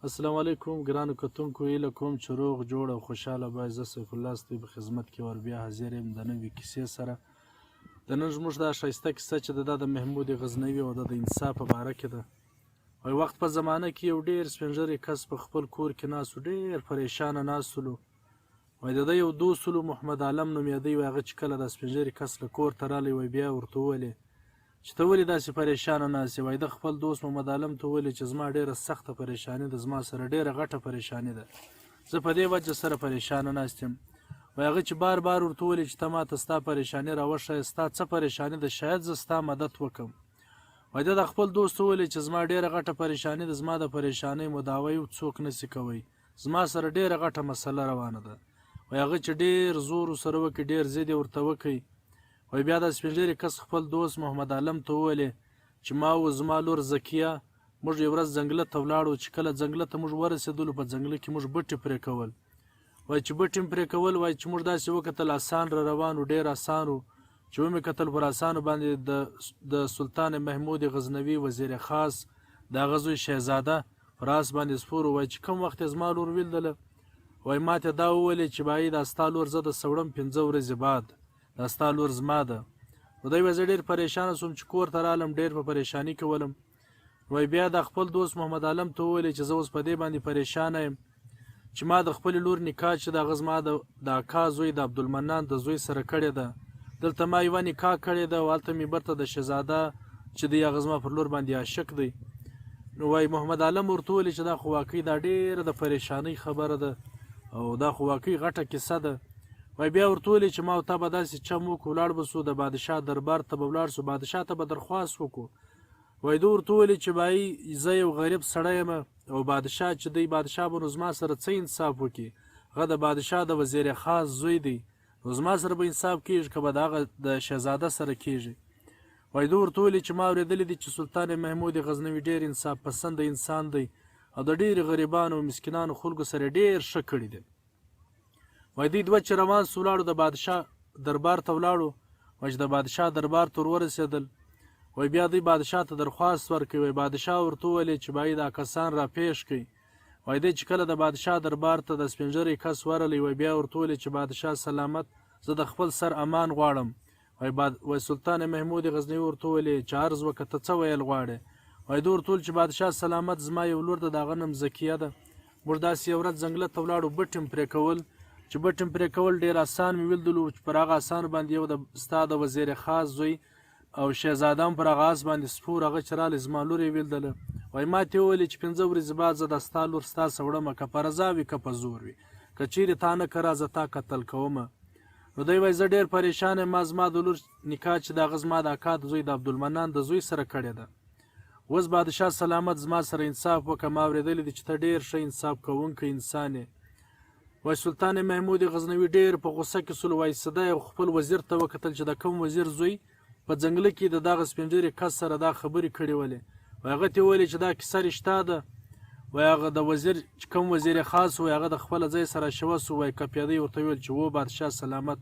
السلام علیکم ګرانو کتونکو، هیله کوم چې روغ جوړ او خوشحاله بای. زه سیف الله ستاسو په خدمت کې ور بیا حاضر یم د نوې کیسې سره. د نن زموږ دا ښایسته کیسه چې ده د محمود غزنوي او د انصاف په باره کې ده. وای وخت په زمانه کې یو ډیر سپین ږیری کس په خپل کور کې ناست و، ډیر پریشانه ناست و. وای د ده یو دوست و، محمد عالم نومېدی. وای هغه چې کله دا سپین ږیری کس له کور ته راغلی، وای بیا ورته وویلې چې ته ولې داسې پریشانه ناست یې؟ وای ده خپل دوست محمد عالم ته وویلې چې زما ډېره سخته پریشاني ده، زما سره ډېره غټه پریشاني ده، زه په دې وجه سره پریشانه ناست یم. وای هغه چې بار بار ورته وویلې چې ته ماته ستا پریشاني راوښیه، ستا څه پریشاني ده، شاید زه ستا مدد وکړم. وای ده د خپل دوست وویلې چې زما ډېره غټه پریشاني ده، زما د پریشانۍ مداوی څوک نسي کوی، زما سره ډېره غټه مسله روانه ده. وای هغه چې ډېر زور ورسره وکړي، ډېر ضد یې ورته وکړي، وای بیا دا سپین ږیري کس خپل دوست محمد عالم ته وویلې چې ما و زما لور ذکیه موږ یو ورځ ځنګله ته ولاړو. چې کله ځنګله ته موږ ورسېدلو، په ځنګله کې موږ بټې پرې کول. وای چې بټې مې پرې کول، وای چې موږ داسې وکتل اسان را روان و، ډېر اسان و. چې ومې کتل پر اسانو باندې د سلطان محمود غزنوي وزیر خاص د هغه زوی شهزاده پر آس باندې سپور و. وای چې کوم وخت یې زما لور ولیدله، وای ماته دا وویلې چې بایي دا ستا لور زه د سوړم 5 ورځې بعد، دا ستا لور زما ده. نو دی وایي زه ډېر پریشانه شوم، چې کور ته رالم ډېر په پریشاني کې ولم. وای بیا د خپل دوست محمد عالم ته وویلې چې زه اوس په دې باندې پریشانه یم چې ما د خپلې لور نکاح چې د هغه زما د اکا زوی د عبدالمنان د زوی سره کړې ده، دلته ما یوه نکاح کړې ده او هلته مې بیرته د شهزاده چې دی هغه زما پر لور باندې عاشق دی. نو وای محمد عالم ورته وویلې چې دا خو واقعي دا ډېره د پریشانۍ خبره ده او دا خو واقعي غټه کیسه ده. وای بیا ورته وویلې چې ما او تا به داسې چم وکړو، ولاړ به سو د بادشاه دربار ته به ولاړ سو، بادشاه ته به درخواست وکړو. وای ده ورته وویلې چې بای زه یو غریب سړی یم او بادشاه چې دی بادشاه به نو زما سره څه انصاف وکړي، هغه د بادشاه د وزیر خاص زوی دی، نو زما سره به انصاف کیږي که به د هغه د شهزاده سره کیږي؟ وای ده ورته وویلې چې ما اورېدلي دي چې سلطان محمود غزنوي ډېر انصاف پسنده انسان دی او د ډېرو غریبانو او مسکینانو خلکو سره ډېر ښه کړي دي. وای دوی دوه چې روان سو ولاړو د بادشاه دربار ته ولاړو. وای چې د بادشاه دربار ته ورسېدل، وای بیا دوی بادشاه ته درخواست ورکړي. وای بادشاه ورته وویلې چې باید دا کسان را پیش کړي. وای دی چې کله د بادشاه دربار ته د سپین ږیری کس ورغلی، وای بیا ورته وویلې چې بادشاه سلامت، زه د خپل سر امان غواړم. وای باد وای سلطان محمود غزنوي ورته وویلې چې عرض وکړه، ته څه ویل غواړې؟ وای ده ورته وویل چې بادشاه سلامت، زما یو لور ده، د هغه نوم ذکیه ده. موږ داسې یو ورځ ځنګله ته ولاړو، بټې مې پرې کول. چې بټې مې پرې کول ډېر اسان مې ولیدلو چې پر هغه اسانو باندې یو د ستا د وزیر خاص زوی او شهزاده هم پر هغه اس باندې سپور، هغه چې راغلی زما لور یې ولیدله. وای ما ته یې وویلې چې 5 ورځې بعد زه دا ستا لور ستا سره وړمه، که په رضا وي که په زور وي، که چیرې تا نه کړه زه تا قتل کومه. نو دی وایي زه ډېر پریشان یم، ما زما د لور نکاح چې د هغه زما د اکا د زوی د عبدالمنان د زوی سره کړې ده. اوس بادشاه سلامت زما سره انصاف وکړه، ما اورېدلي دي چې ته ډېر ښه انصاف کوونکی انسان یې. وای سلطان محمود غزنوي ډېر په غوسه کې سول. وای سده یې خپل وزیر ته وکتل چې د کوم وزیر زوی په ځنګله کې د دغه سپین ږیري کس سره دا خبرې کړې ولې. وای هغه ته وویلې چې دا کیسه رښتا ده. وای هغه د وزیر چې کوم وزیر خاص وای هغه د خپله ځای سره شوه سو. وای کپېدی ورته وویل چې و بادشاه سلامت،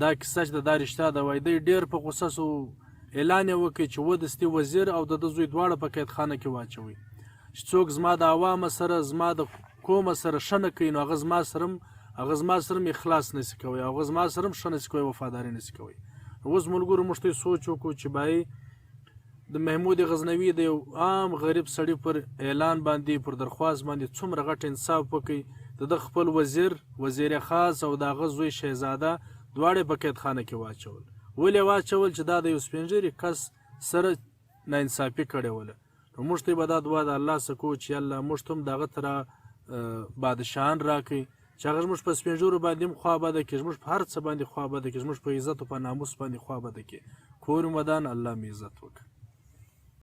دا کیسه چې ده دا رښتا ده. وای دی ډېر په غوسه سو، اعلان یې وکړ چې و دستي وزیر او د ده زوی دواړه په قیدخانه کې واچوئ، چې څوک زما د عوامه سره زما د کومه سره ښه نه کوي نو هغه زما سره هغه زما سره هم اخلاص نه سي کوی، هغه زما سره هم ښه نه سي کوی، وفاداري نه سي کوی. اوس ملګرو موږ ته سوچ وکړو چې بای د محمود غزنوي د یو عام غریب سړي پر اعلان باندې پر درخواست باندې څومره غټ انصاف وکړي، د ده خپل وزیر وزیر خاص او د هغه زوی شهزاده دواړه په قیدخانه کې واچول. ولې واچول؟ چې دا د یو سپین ږیري کس سره ناانصافي کړې وله. نو موږ ته به دا دعا د الله څخه کوو چې الله موږ ته هم د هغه تر بادشاهان راکړي چې هغه زموږ په سپین ږیرو باندې هم خوا بده کړي، زموږ په هر څه باندې خوا بده کړي، زموږ په عزت او په ناموس باندې خوا بده کړي. کور مو ودان، الله مې عزت وکړي.